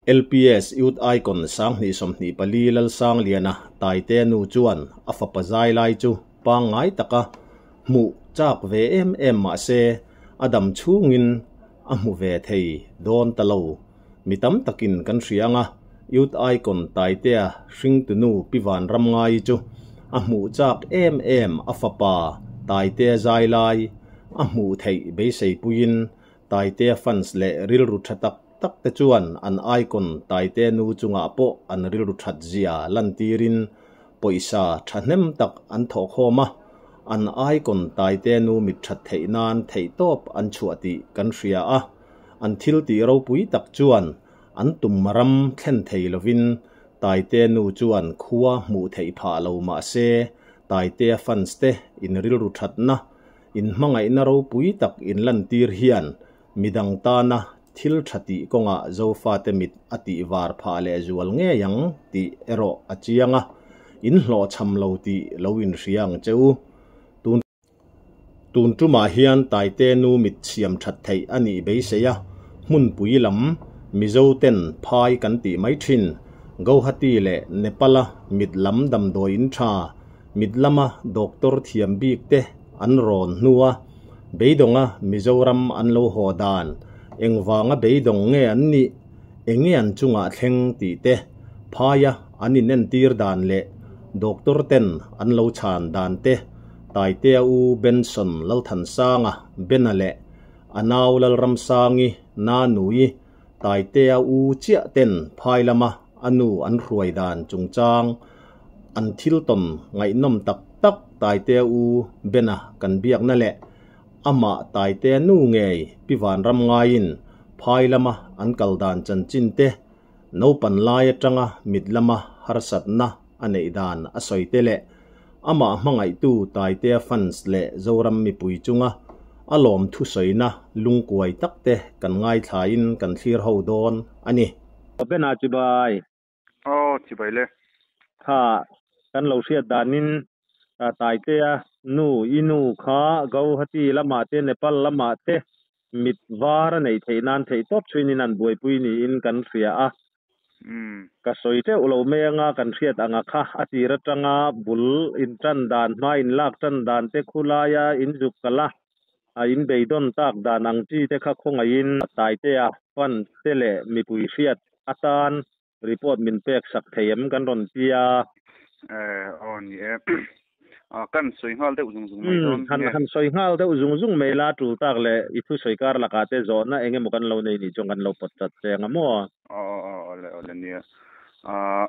LPS Youth Icon 2024 Lalsangliana Taitea nu chuan a fapa zai lai chu pangngai taka hmuh chak ve em em mah se a dam chhungin a hmu ve thei dawn ta lo. Mi tam takin kan hria anga Youth Icon Taitea hringtunu Pi Vanramngaii chu a hmuh chak em em a fapa Taitea zai lai a hmuh theih beiseipuiin Taitea fans leh rilru tha tak tak te chuan an icon Taitea nu chungah pawh an rilru that zia lantirin pawisa thahnem tak an thawhkhawm a, an icon Taitea nu mit that theih nan theihtawp an chhuah tih kan hria a, an thil tih ropui tak chuan an tum ram thlen thei lovin Taitea nu chuan khua hmuh theih phah lo mah se Taitea fans te in rilru thatna in hmangaihna ropui tak in lantir hian midang tana thil tha tih kawngah Zofate mit a tih var phah leh zual ngei ang tih erawh a chiang a, in hlawhchham lo tih lo inhria ang che u. Tun tun tumah hian Taite nu mit siam that theih a nih beisei a, hmunpui lam Mizo ten phai kan tih mai thin, Gauhati leh Nepal-a mit lam damdawi in tha Mit lama doctor thiam bik te an rawn hnu a, beidawnga Mizoram an lo haw dan, engvanga beidawng nge an nih, enge an chungah thleng tih te, phaia an inentir dan leh doctor ten an lo chhan dan te, Taitea u Benson Lalthansanga, Bena leh a nau Lalramsangi, Nanui, Taitea u chiah ten phai lama a nu an hruai dan chungchang an thil tawn ngaihnawm tak tak Taitea u Bena kan biakna leh amah Taitea nu ngei Pi Vanram ngaiin phai lama an kal dan chanchin te, naupan lai atanga mit lama harsatna a neih dan a sawi te leh amah hmangaihtu Taitea fans leh Zoram mipui chunga a lawm thusawina lungkuai tak te kan ngaithlain kan thlir ho dawn a ni. Bena chibai. Aw chibai le. Kha kan lo hriat danin Taitea nu i nu kha Gauhati lamah te Nepal lamah te mit var a neih theih nan theih tawp chhuinin an buaipui niin kan hria a. Ka sawi teuh lo mai anga kan hriat anga kha a tir atanga bul in tan dan hma in lak tan dan te khulaia in zuk kal a a in beidawn tak dan ang chi te kha khawngaihin Taitea fans te leh mipui hriat atan report min pek sak thei em kan rawn ti a. Eh, aw ni e. Ah, kan sawi nghal deuh zung zung mai dawn nge? Han sawi nghal deuh zung zung mai la, tul tak leh i thu sawi kar lakah te zawhna eng emaw kan lo nei nih chuan kan lo pawt chat che ang a maw? Aw aw aw awle awle nia. Ah,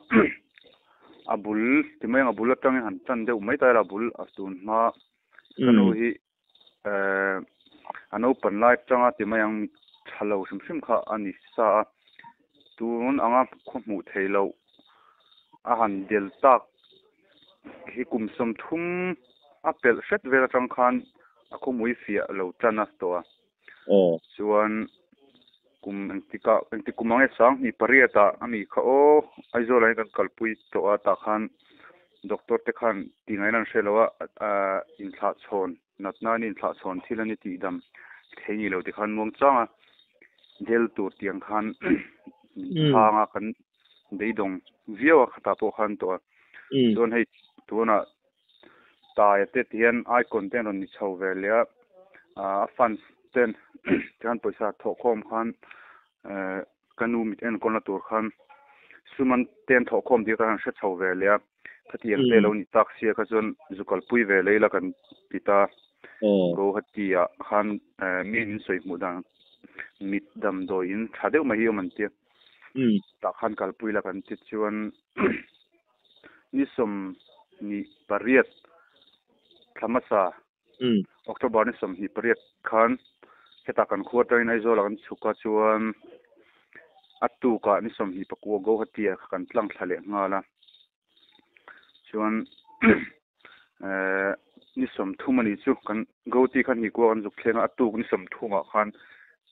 a bul ti mai ang a bul atangin han tan deuh mai ta ila a bul a tun hma ka nu hi eh a naupan lai atanga ti mai ang mit tha lo hrim hrim kha a ni sa a, tun anga khaw hmuh theih loh a han del tak hi kum 30 a pelh hret vel atang khan a khawmui fiah lo tan a tawh a, chuan kum engtikah engtik kum ang nge 2008 ah a mi kha aw Aizawl ah hian kan kalpui tawh a tah khan Doctor te khan tih ngaihna an hre lo a, inthlah chhawn natna an inthlah chhawn thil a ni tih dam thei ni lo ti khan muang chang a, del tur tiang khan min chhang a, kan beidawng viau a khatah pawh khan tawh a. Chuan hei tunah Taia te ti hian icon te an rawn ni chho ve leh a, a fans ten tikhan pawisa thawhkhawm khan Ka nu mit enkawlna tur khan suman te an thawhkhawm tih ka han hre chho ve leh a, khatiang te lo ni tak sia kha chuan zu kalpui ve leh ila kan ti ta. Guwahati ah khan mi min sawi hmuh dan mit damdawi in tha deuh mai hi awm an tia, tah khan kalpui ila kan ti chuan ni 28 thla hmasa October ni 28 khan hetah kan khua atangin Aizawl ah kan chhuk a chuan a tukah ni 29 Guwahati ah kan tlang thla leh nghal a chuan eh ni 30 a nih chu kan Guwahati khan hnih kua kan zuk thleng a a tuk ni 30 ah khan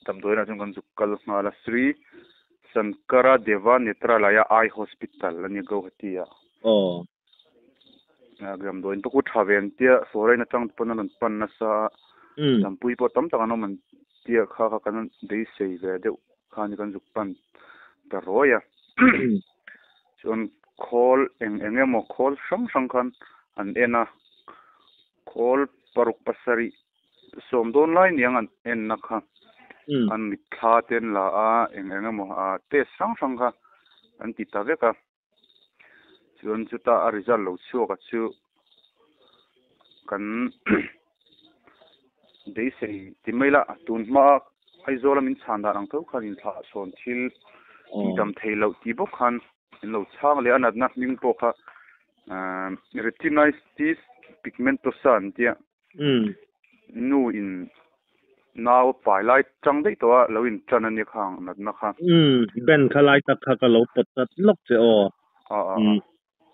damdawiin ah chuan kan zuk kal nghal a Sri Sankara Deva Netralaya Eye Hospital a ni Guwahati ah. Damdawiin pawh khu tha ve an tia foreign atang te pawn an rawn pan nasa a, dampui pawh tam tak an awm an tia kha kha kan beisei ve deuh kha ni kan zuk pan Ta rawi a. Chuan khawl eng eng emaw khawl hrang hrang khan an en a, khawl paruk pasarih sawm dawn lai niang an enna kha an mitthla te an la a, eng eng emaw test hrang hrang kha an ti ta vek a. Chuan chuta a result lo chhuak a chu kan beisei ti mai la, tun hma Aizawl a min chhan dan ang tho khan inthlah sawn thil tih dam thei loh tih bawk khan min lo chhang leh a, natna hming pawh kha retinitis pigmentosa an tia. Nu in nau a pai lai tang daih tawh a, lo in tan a nia kha ang natna kha. Ben kha lai tak kha ka lo pawt chat lawk che aw.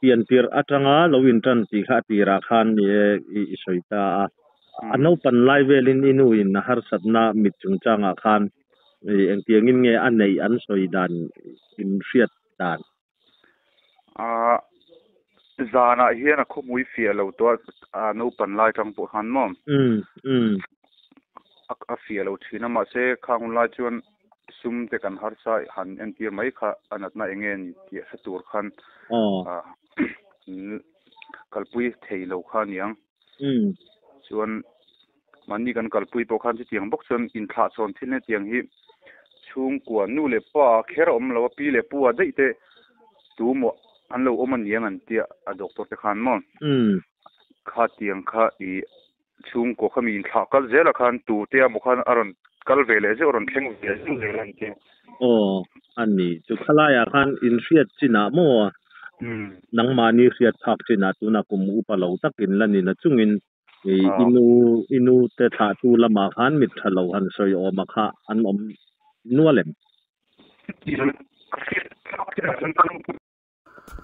Pian tirh atanga lo in tan tih kha a tirah khan ni e i sawi ta a. A naupan lai velin i nu in a harsatna mit chungchangah khan engtiangin nge a neih an sawi dan in hriat dan? Zanah hian a khawhmui fiah lo tawh a, naupan lai tang pawh khan maw? A fiah lo thin a, mahse khang hun lai chuan sum te kan harsa han entir mai kha a natna eng nge ni tih a hre tur khan kalpui thei lo kha a niang. Chuan mahni kan kalpui pawh khan chutiang bawk chuan inthlah chhawn thil hetiang hi chhungkua nu leh pa kher a awm lo a, pi leh pu ah daih te tu maw an lo awm a niang an tia a doctor te khan maw khatiang kha ih chhungkua kha mi inthlah kal zel ah khan tu te emaw khan a rawn kal ve leh zeuh a rawn thleng ve zeuh zel an tia. Aw a ni chu khalaiah khan inhriat chinah maw Nangmahni hriat phak chinah tunah kum upa lo takin la nina chungin i nu i nu te thlahtu lamah khan mit tha lo han sawi awma kha an awm nual em?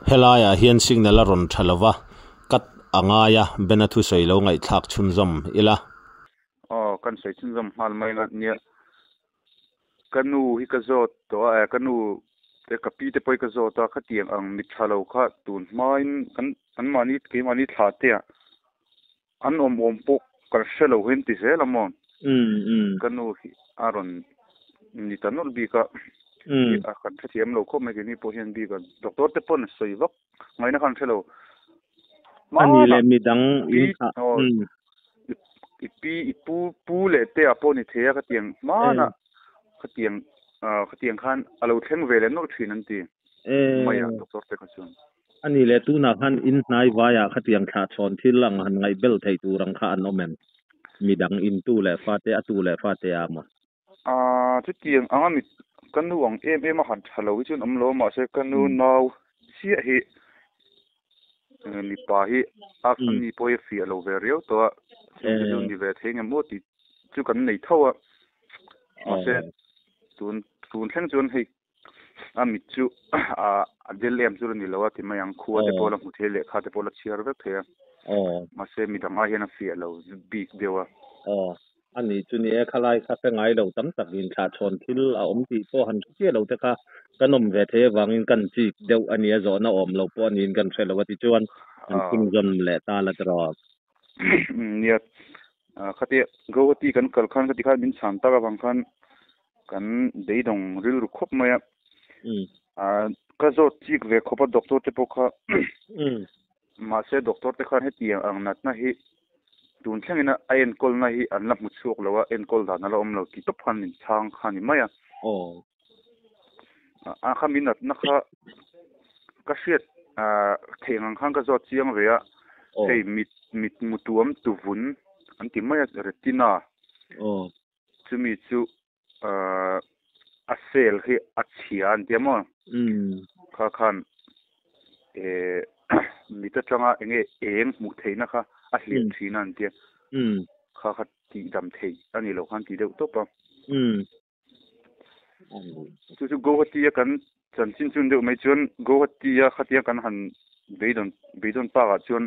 Helaiah hian signal a rawn tha lova, cut a ngai a, Bena thusawi lo ngaihthlak chhunzawm ila. Aw, kan sawi chhunzawm nghal mai la nia. Ka nu hi ka zawt tawh a, ka nu te ka pi te pawh hi ka zawt a, khatiang ang mi tha lo kha tun hmain kan anmahni keimahni thlah te ah an awm awm pawh kan hre lo hi an ti zel a maw? Ka nu hi a rawn ni ta nawlh bik a, kan hrethiam lo khawp mai keini pawh hian bik a, doctor te pawn a sawi vak ngaihna khan hre lo. Ani leh midang in thlah. I pi i pu pu leh te ah pawh ni thei a khatiang hmana khatiang khatiang khan a lo thleng ve leh nawlh thin an ti mai a doctor te kha chuan. Ani leh tunah khan in hnai vaiah khatiang thlah chhawn thil ang han ngaih bel theih tur ang kha an awm em? Midang in tu leh fate a tu leh fate ah maw? Chutiang anga mit ka nu ang em em a han tha lo hi chuan awm lo a, mahse ka nu nau chiah hi mipa hi a ni pawh hi a fiah lo ve riau tawh a, chhungte chu ni ve thei nge maw tih chu kan nei tho a, mahse tun tun thleng chuan hei a mit chu a del em chu la ni lo a ti mai ang, khua te pawh la hmu thei a, lehkha te pawh la chhiar vek thei a, mahse midang ai hian a fiah lo bik deuh a. A ni chu ni e, khalai kha hre ngai lo tam tak inthlah chhawn thil a awm tih pawh han hre chiah lo te kha kan awm ve thei avangin kan chik deuh a nia, zawhna awm lo pawh a niin kan hre lo a ti chuan an chhunzawm leh ta la tiraw. Nia, khatia Guwahati kan kal khan khati khan min chhan tak avang khan kan beidawng rilru khawp mai a, ka zawt chik ve khawp a doctor te pawh kha mahse doctor te khan hetiang ang natna hi Tun thlengin a enkawlna hi an la hmu chhuak lo a, enkawl dan a la awm lo tih tawp khan min chhang kha a ni mai a. A kha min natna kha ka hriat theih ang khan ka zawt chiang ve a, hei mit mit mutuam tuvun an ti mai a, retina. Chumi chu a cell hi a chhia an tia maw? Kha khan mit atanga eng nge eng hmuh theihna kha a hliah thin a an tia. Kha kha tih dam thei a ni lo khan ti deuh tawp a. Chu chu Guwahati a kan chanchin chun deuh mai chuan Guwahati a khatia kan han beidawn beidawn pak ah chuan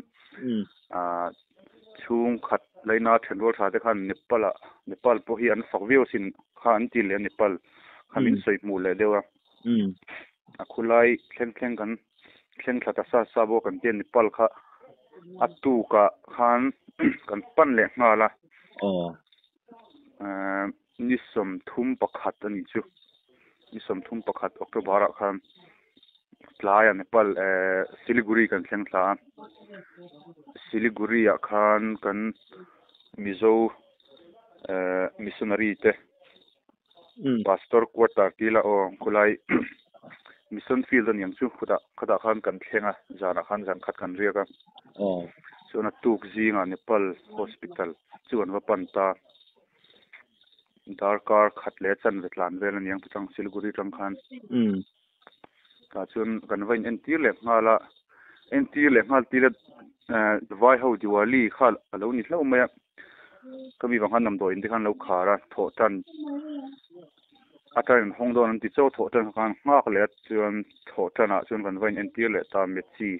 chhungkhat laina thenrual tha te khan Nepal ah Nepal pawh hi an fak viau asin kha an ti leh a Nepal kha min sawi hmuh leh deuh a a khulai thleng thleng kan thleng thla ta sa sa bawk kan tia Nepal kha a tuk ah khan kan pan leh nghal a. Ni 31 a nih chu. Ni 31 October ah khan tlai ah Nepal eh Siliguri kan thleng thla a. Siliguri ah khan kan Mizo eh missionary te Pastor quarter tih ila aw khulai mission field a niang chu khutah khatah khan kan thleng a zanah khan zan khat kan riak a. Chuan a tuk zingah Nepal hospital chu an va pan ta. Darkar khat leh chanve tlan vel a niang chutang Siliguri tang khan. Tah chuan kan va in entir leh nghal a, entir leh nghal tila vai ho Diwali kha a lo ni hlauh mai a, ka mi vang khan damdawi in te khan lo khar a, thawh tan atangin an hawng dawn an ti chauh a, thawh tan khan nghak leh a chuan thawh tanah chuan kan va in entir leh ta Mechi,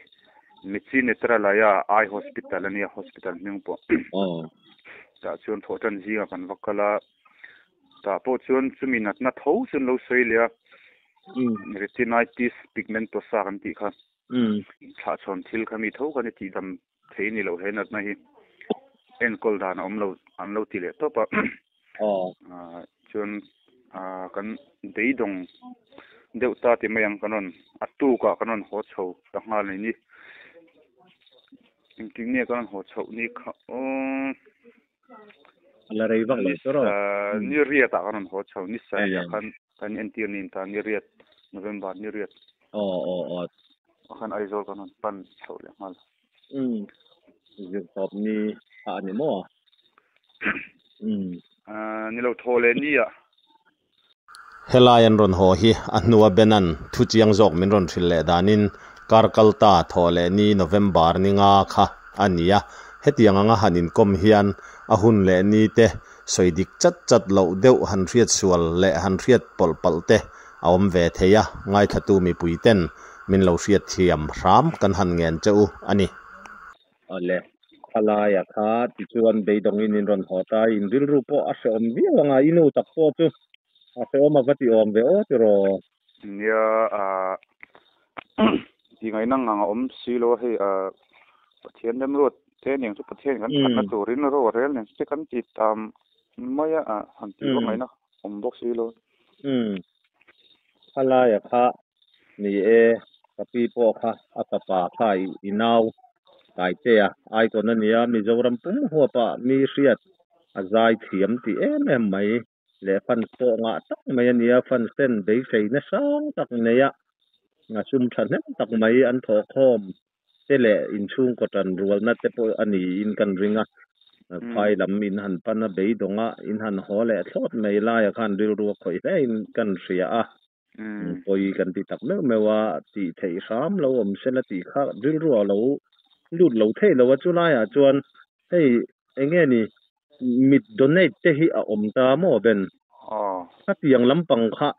Mechi Netralaya Eye Hospital a nia hospital hming pawh. Tah chuan thawh tan zingah kan va kal a, tah pawh chuan chumi natna tho chu an lo sawi leh a, retinitis pigmentosa kan tih kha, thlahchhawn thil kha mi tho kha ni tihdam thei ni lo he natna hi enkawl dan a awm lo an lo ti leh tawp a, chuan kan beidawng deuh ta ti mai ang kan rawn a tukah kan rawn haw chho ta nghal a ni. Engtin nge kan rawn haw chhoh ni kha aw. La rei vak lo chu rawh. Ni riat ah kan rawn haw chho ni sarih ah khan kan entir ni ta ni riat November ni riat. Aw aw aw. Ah khan Aizawl kan rawn pan chhoh leh nghal. Umm zirtawp ni kha a ni maw? Umm. Ni lo thaw leh ni ah. Helai an rawn haw hi a hnua Benan thu chiang zawk min rawn hrilh leh danin kar kal ta thawh leh ni November ni nga kha a ni a, hetiang anga han inkawm hian a hun leh ni te sawi dik chat chat loh deuh han hriat sual leh han hriat pawlh palh te a awm ve thei a, ngaithlatu mipui ten min lo hriat thiam hram kan han ngen che u a ni. Awle, khalaia kha tichuan beidawngin in rawn haw ta, in rilru pawh a hrehawm viau ang a, i nu tak pawh chu a hrehawm a va ti awm ve aw tiraw? Nia, ah ti ngaihna ngang a awm si lo a hei, ah Pathian remruat te aniang chu Pathian kan thatna turin ro a rel nen chu te kan ti tam mai a, ah han tih vak ngaihna awm bawk si lo. Umm, khalaia kha Ni e, ka pi pawh kha a fapa kha i nau Taitea icon a nia, Mizoram pum huapa mi hriat a zai thiam tih em em mai leh fans pawh ngah tak mai a nia, fans ten beisei nasang tak nei a, sum thahnem tak mai an thawhkhawm te leh inchhungkaw tan rualna te pawh a niin kan ring a, phai lam in han pan a beidawng a, in han haw leh thlawt mai laia khan rilru a khawih hle in kan hria a. Pawi kan ti tak meuh meuh a, tih theih hram lo awm sela tih kha rilru a lo lut lo theih lo a, chu laiah chuan hei eng nge ni mit donate te hi a awm ta maw Ben? Khatiang lampang kha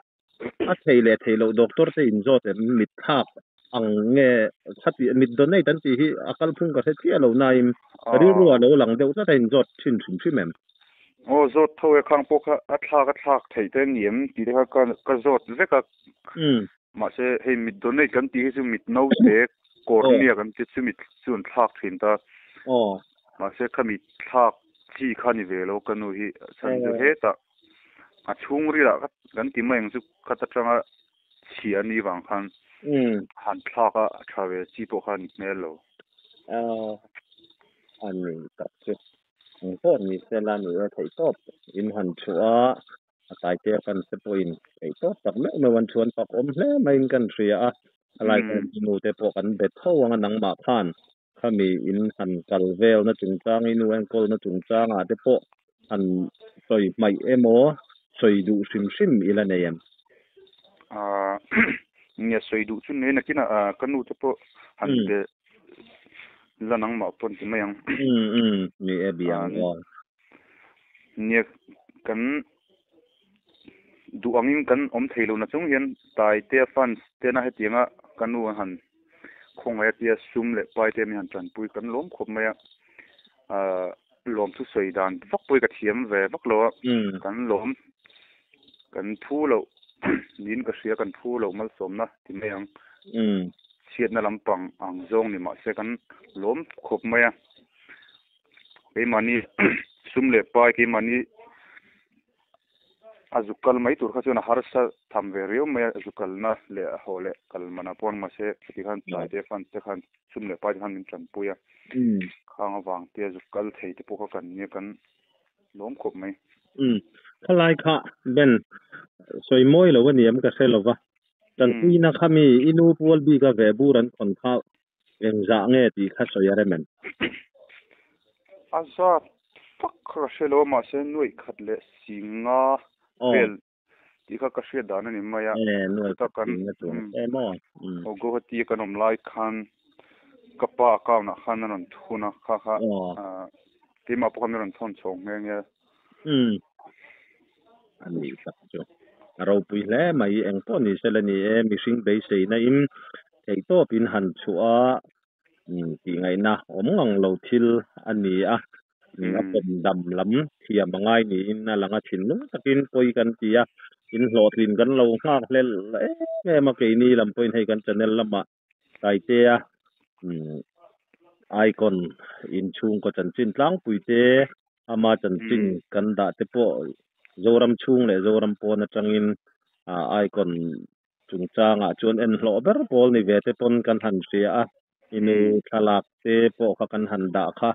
a thei leh theih loh doctor te inzawt em mit thlak ang nge khati mit donate an tih hi a kalphung ka hre chiah lo nain rilru a lo lang deuh tlat a inzawt thin hrim hrim em? Aw zawt tho e khang pawh kha a thlak a thlak theih te ni em tih te kha ka ka zawt vek a mahse hei mit donate kan tih hi chu mit naute cornea kan tih chu mit chu an thlak thin ta mahse khami thlak chi kha ni ve lo ka nu hi chhan chu hetah a chhungrilah kan ti mai ang chu khat atanga chhia a nih vang khan han thlak a tha ve chi pawh kha a ni hmel lo. A ni tak chu. Eng pawh ni se la ni e theih tawp in han thuah a, a taitea fan te pawhin theih tawp tak meuh meuh an thuan fak awm hle maiin kan hria a, khalai khan i nu te pawh kan bet tho ang a nangmah khan khami in han kal velna chungchang i nu enkawlna chungchangah te pawh han sawi hmaih emaw sawi duh hrim hrim i la nei em? Aaa nia sawi duh chu nei nakinah ka nu te pawh han be la nangmah pawn ti mai ang. Umm umm ni e bi ang aw. Nia kan duh angin kan awm thei lo na chung hian Taitea fans tena hetianga ka nu an han khawngaih a tia sum leh pai te min han tanpui kan lawm khawp mai a. Ahh lawmthu sawi dan vak pawh hi ka thiam ve vak lo a, kan lawm kan phu loh niin ka hria kan phu loh malsawmna ti mai ang. Chhiatna lampang ang zawng ni mahse kan lawm khawp mai a, keimahni sum leh pai keimahni. A zuk kal mai tur kha chuan a harsa tham ve riau mai a, zu kalna leh a haw leh kal mana pawn mahse tikhan Taite fans te khan sum leh pai te khan min tanpui a, khang avang te a zuk kal thei te pawh kha kan nia kan lawm khawp mai. Umm khalai kha Ben sawi mawi lo a ni em ka hre lo va, tanpuina kha mi i nu pual bik a ve bur an thawn kha Engzah nge tih kha sawi a rem em? A zat tak kha ka hre lo a, mahse nuaih khat leh singa vel tih kha ka hriat dan a ni mai a. E, nuaih khat singa chuang che maw? Aw, Guwahati a kan awm lai khan ka pa account ah khan a rawn thun a, kha kha keimah pawh kha min rawn thawn chhawng nghe nghe a. Umm, a nih tak chu. A ropui hle mai, engpawh ni sela ni e, mihring beiseina in Theihtawp in han chhuah a, tih ngaihna awm ngang lo thil a ni a, a pawm dam lam thiam a ngai niin a lang a, thinlung takin pawi kan ti a, in hlawhtlin kan lo nghak hlel em em a, keini lam pawhin hei kan channel lamah Taitea icon inchhungkaw chanchin tlangpui te ama chanchin kan dah te pawh Zoram chhung leh Zoram pawn atangin icon Chungchangah chuan en hlawh ber pawl ni ve te pawn kan han hria a, i nu thlalak te pawh kha kan han dah kha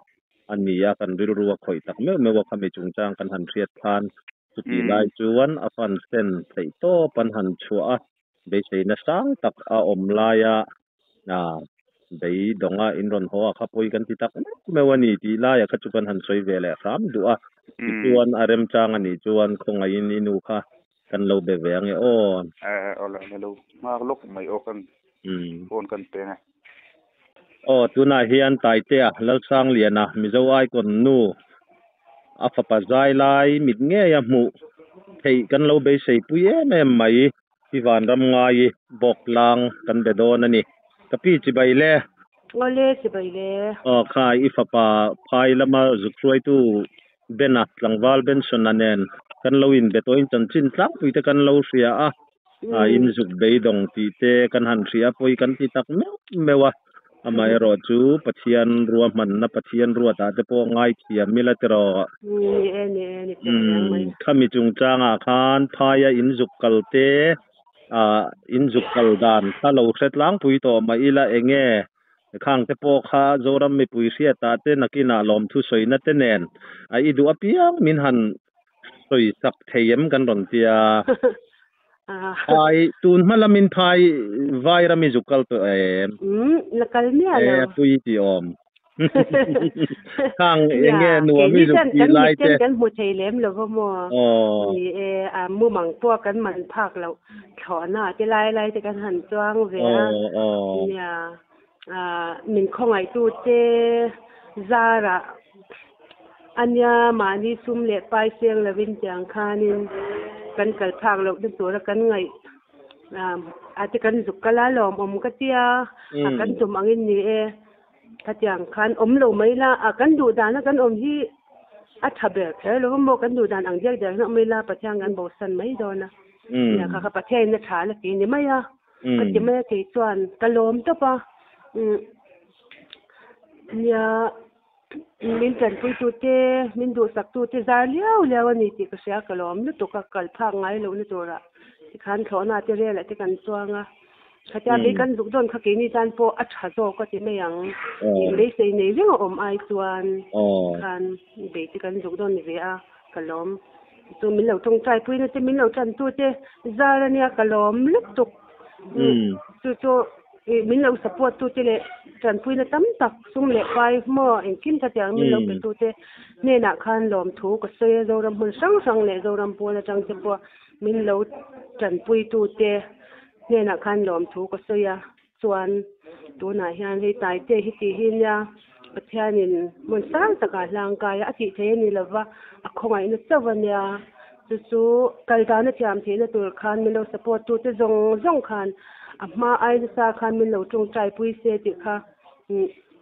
a ni a, kan rilru a khawih tak meuh meuh a khami chungchang kan han hriat khan chutih lai chuan a fans ten theih tawp an han chhuah a, beiseina sang tak a awm laia beidawnga in rawn haw a kha pawi kan ti tak meuh meuh a ni tih laia kha chu kan han sawi ve leh hram duh a, tichuan a remchang a nih chuan khawngaihin i nu kha Kan lo be ve ange aw. Eh awle awle lo nghak lawk mai aw kan phone kan peng e. Aw tunah hian Taitea Lalsangliana Mizo Icon nu a fapa zai lai mit ngei a hmuh theih kan lo beisei pui em em mai hi vanram ngai bawk tlang kan be dawn a ni. Ka pi chibai le. Awle chibai le. Aw kha i fapa phai lama zuk hruaitu Bena, tlangval Benson-a nen kan lo inbe tawhin chanchin tlangpui te kan lo hria a, in zuk beidawng tih te kan han hria a, pawi kan ti tak meuh meuh a, amaherawh chu Pathian ruahmanna Pathian ruatah te pawh ngaithiam ila tiraw? Ni e, ni e, ni teh reng mai. Khami chungchangah khan phaia in zuk kal te, in zuk kal dan kha lo hre tlangpui tawh mah ila enge Khang te pawh kha Zoram mipui hriatah te nakinah lawmthu sawina te nen a i duh apiang min han sawi sak thei em kan rawn ti a. Phai tun hma lamin phai vai ram i zuk kal tawh em? Umm la kal miah lo. E pui tih awm. Khang enge nuam i zuk tih lai te. Kan miten kan hmu thei lem lo va maw? Ni e a mumang pawh kan man phak loh thlawhna te lai lai te kan han chuang ve a. Nia min khawngaihtu te zarah ania mahni sum leh pai seng lovin tiang khanin kan kal phak loh na tura kan ngaih a te kan zuk kal a lawmawm ka tia a kan tum angin ni e. Khatiang khan awm lo mai la, a kan duh dana kan awm hi a tha ber kher lo maw, kan duh dan ang diak diak hian awm ila Pathian kan bosan mai dawn a, nia kha kha Pathian in a tha la ti ni mai a, ka ti mai a kei chuan ka lawm tawp a, nia min tanpui tu te min duhsak tu te zar liau liau a ni tih ka hria ka lawm lutuk a, kal phak ngai loh na turah tikhan thlawhna te rel ah te kan chuang a. Khatia bei kan zuk dawn kha keini tan pawh a tha zawk a ti mai ang. Tih beisei nei reng a awm ai chuan khan bei te kan zuk dawn ve a, ka lawm. Chu min lo tawngtai puina te min lo tantu te zar ania ka lawm lutuk. Chu chu min lo support tu te leh tanpuina tam tak sum leh pai maw engkim khatiang min lo pe tu te hnenah khan lawmthu ka sawi a, Zoram hmun hrang hrang leh Zoram pawn atang te pawh min lo tanpui tu te Hnenah khan lawmthu ka sawi a, chuan tunah hian hei Taite hi tih hi nia Pathianin hmun sang takah hlang kai a, a tih theih a ni lova, a khawngaihna chauh a nia, chu chu kal dana thiam theihna tur khan min lo support tute zawng zawng khan a hma ai nasa khan min lo tawngtai pui se tih kha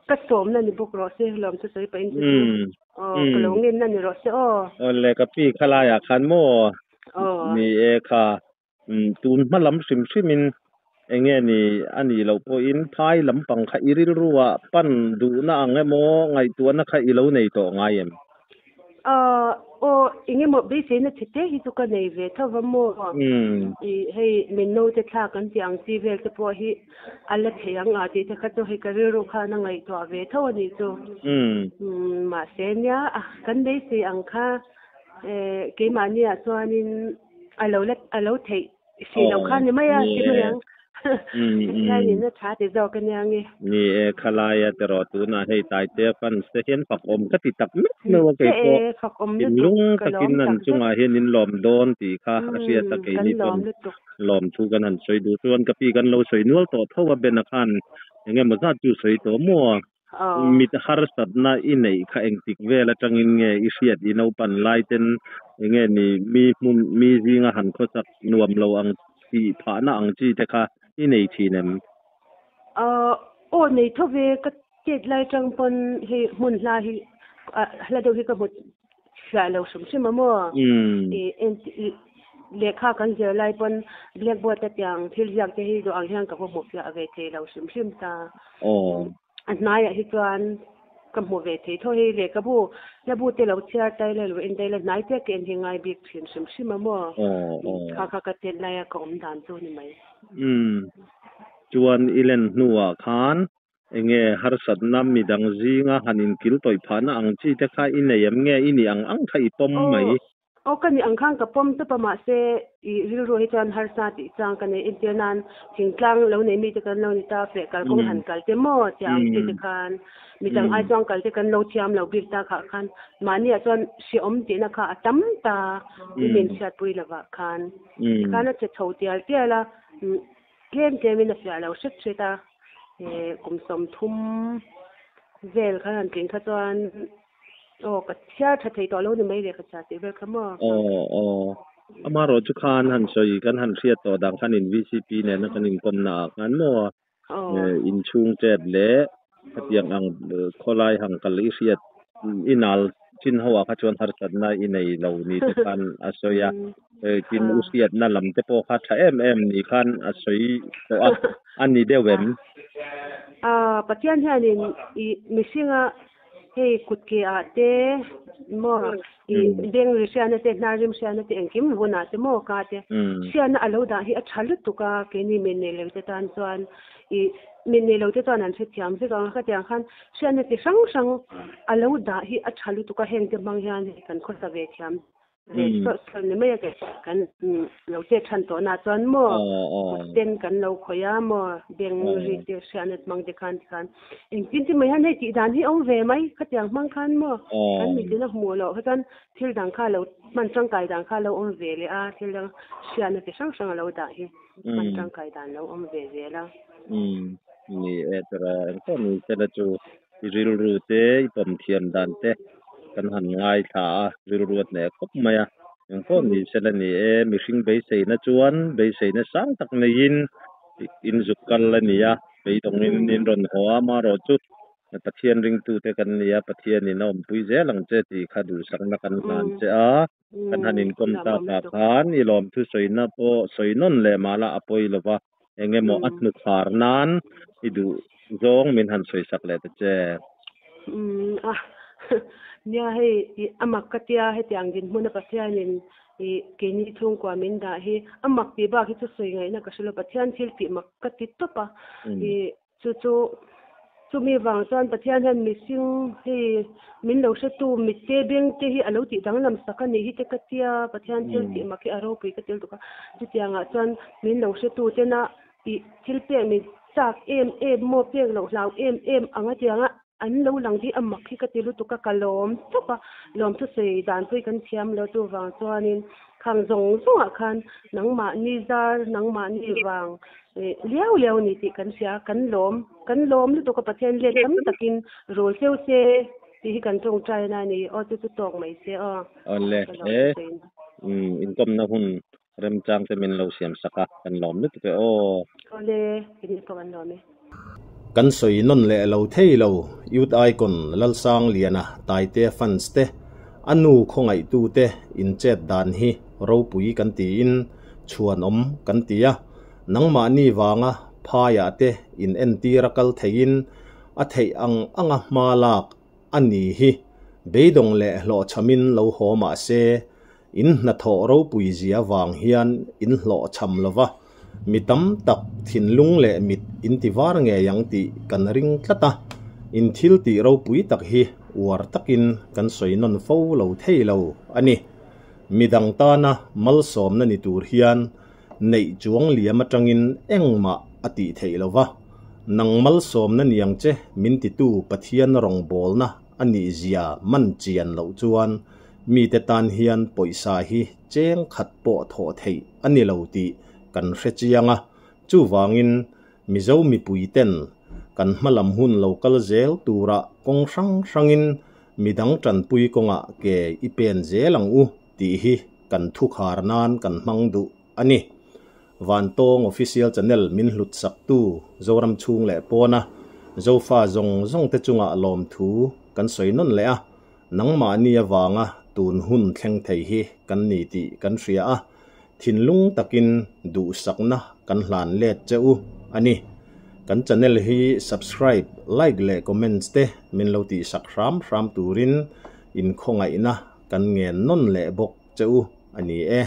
ka sawmna ni bawk rawh se lawmthu sawi pahin chu chu aw ka lo ngenna ni rawh se aw. Awle ka pi khalaiah khan maw ni e kha Tun hma lam hrim hrimin eng nge ni a nih loh pawhin phai lampang kha i rilruah pan duhna ang emaw ngaihtuahna kha i lo nei tawh ngai em? Aw engemaw beiseina chhe te hi chu ka nei ve tho va maw? Ih hei min naute thla kan tih ang chi vel te pawh hi a la thei ang a tih te kha chu hei ka rilru khan a ngaihtuah ve tho a nih chu. Mahse nia kan beisei ang kha keimahniah chuanin a lo la a lo theih Si lo kha ni mai a, ti mai ang. Pathian in a tha ti zawk ania nge. Ni e, khalaia te rawh tunah hei Taitea fans te hian fak awm ka ti tak meuh meuh a kei pawh thinlung takin an chungah hian in lawm dawn tih kha a hriat a keini pawn lawm thu kan han sawi duh chuan ka pi kan lo sawi nual tawh tho a Bena khan eng emaw zat chu sawi tawh maw a. Mit harsatna i neih kha engtik vel atangin nge i hriat i naupan lai ten enge ni mi hmun mi zinga han khawsak nuam lo ang tih phahna ang chi te kha i nei thin em? Aw nei tho ve ka tet lai tang pawn hei hmun hla hi hla deuh hi ka hmu fiah lo hrim hrim a maw? Lehkha kan zir lai pawn blackboard a tiang thil ziak te hi duh ang hian ka va hmu fiah ve thei lo hrim hrim ta. A hnaiah hi chuan ka hmu ve thei tho hei lehkhabu hlabu te lo chhiar tai la lo en tai la hnai chiah ka en hi ngai bik thin hrim hrim a maw? Kha kha ka tet laia ka awm dan chu ni mai. Chuan i len hnuah khan enge harsatna midang zinga han inkil tawih phahna ang chi te kha i nei em nge i nih ang ang kha i pawm mai? Aw ka nih ang khan ka pawm tawp a mahse i rilru hi chuan harsa tih chang ka nei entir nan thingtlang lo nei mite kan lo ni ta feh kalkawng han kal te maw tia ang chi te khan midang ai chuan kal te kan lo thiam lo bik ta khah khan mahniah chuan hrehawm tihna kha a tam ta i min hriatpui lovah khan tikhan a che chho tial tial a tlem tlemin a fiah lo hret hret a kum 30 vel khan han tling kha chuan Aw, ka chhiar tha thei tawh lo ni mai le ka chhiar tih vel kha maw? Aw, aw. Amaherawh chu khan han sawi kan han hriat tawh dan khan in VCP nena kan inkawmna ah khan maw inchhung chet leh khatiang ang khawlai hang kal i hriat i nal chin ho ah kha chuan harsatna i nei lo ni te khan a sawi a. Tin u hriatna lam te pawh kha tha em em ni khan a sawi tawh a, a ni deuh em? Pathian hianin i mihringa Hei kut ke ah te maw i beng ri hriatna te hnar rim hriatna te engkim vun ah te maw ka te hriatna a lo dah hi a tha lutuk a keini min nei lo te tan chuan i min nei lo te chuan an hrethiam vek ang a khatiang khan hriatna chi hrang hrang a lo dah hi a tha lutuk a heng te hmang hian hei kan khawsa ve thiam Ve sawt sawt ni mai a kei kan lo chet than tawh na chuan maw kut ten kan lo khawih a maw beng ri te hriatna hmang te khan tikhan engtin tin mai hian hei tih dan hi a awm ve mai khatiang hmang khan maw kan mitin a hmuh loh kha chuan thil dang kha lo hman tangkai dan kha lo awm ve leh a thil dang hriatna chi hrang hrang a lo dah hi hman tangkai dan lo awm ve zel a. Ni e tawrh a engpawh ni sela chu I rilru te, i pawm thiam dan te kan han ngaithla a, rilru a hneh khawp mai a. Engpawh ni sela ni e, mihring beiseina chuan beiseina sang tak neiin in zuk kal a ni a, beidawngin in rawn haw a, amaherawh chu Pathian ringtute kan ni a, Pathianin a awmpui zel ang che tih kha duhsakna kan hlan che a, kan han inkawm takah khan i lawmthu sawina pawh sawi nawn leh mahla a pawi lo va. Eng emaw a hnukhar nan i duh zawng min han sawi sak leh ta che. Umm a nia hei i a mak ka tia hetiang dinhmuna Pathianin i keini chhungkua min dah hi a mak tih bak hi chu sawi ngaihna ka hre lo Pathian thil tih mak ka ti tawp a i Chu chu, chumi vang chuan Pathian hian mihring hei min lo hretu mitte beng te hi a lo tih danglam sak a nih hi te ka tia, Pathian thil tih mak hi a ropui ka tel tuk a. Chutiangah chuan min lo hretu tena ih thil pek min chak em em maw pek loh hlau em em ang a tianga an lo lang hi a mak hi ka ti lutuk a, ka lawm tawp a, lawm thusawi dan pawh hi kan thiam lo chuvang chuanin khang zawng zawngah khan nangmahni zar nangmahni vang Liau liau ni tih kan hria, kan lawm, kan lawm lutuk a Pathian let tam takin rul cheu se tih hi kan tawngtai na a ni, aw chu chu tawk mai se aw. Awle he inkawmna hun remchang te min lo siam sak a, kan lawm lutuk e aw. Awle, in pawh kan lawm e. Kan sawi nawn leh lo thei lo, Youth Icon Lalsangliana Taitea fans te, a nu khawngaihtu te inchet dan hi ropui kan tiin chhuanawm kan ti a, nangmahni vanga phaiah te in entir a kal theiin a theih ang anga hma lak a ni hi. Beidawng leh hlawhchhamin lo haw mah se, in hnathawh ropui zia vang hian in hlawhchham lo va, mi tam tak thinlung leh mit in ti var ngei ang tih kan ring tlat a, in thil tih ropui tak hi uar takin kan sawi nawn fo lo thei lo a ni. Midang tana malsawmna ni tur hian neih chuang liam atangin engmah a tih theih lo va, nang malsawmna niang che min titu Pathian rawngbawlna a nih zia man chian loh chuan mite tan hian pawisa hi cheng khat pawh thawh theih a ni lo tih kan hre chiang a, chuvangin Mizo mipui ten kan hmalam hun lo kal zel turah kawng hrang hrangin midang tanpui kawngah ke i pen zel ang u tih hi kan thukhar nan kan hmang duh a ni. Vantawng Official Channel min hlut saktu Zoram chhung leh pawna Zofa zawng zawng te chungah lawmthu kan sawi nawn leh a, nangmahni avanga tun hun thleng thei hi kan ni tih kan hria a, thinlung takin duhsakna kan hlan let che u a ni. Kan channel hi subscribe, like leh comments te min lo tihsak hram hram turin inkhawngaihna kan ngen nawn leh bawk che u a ni e.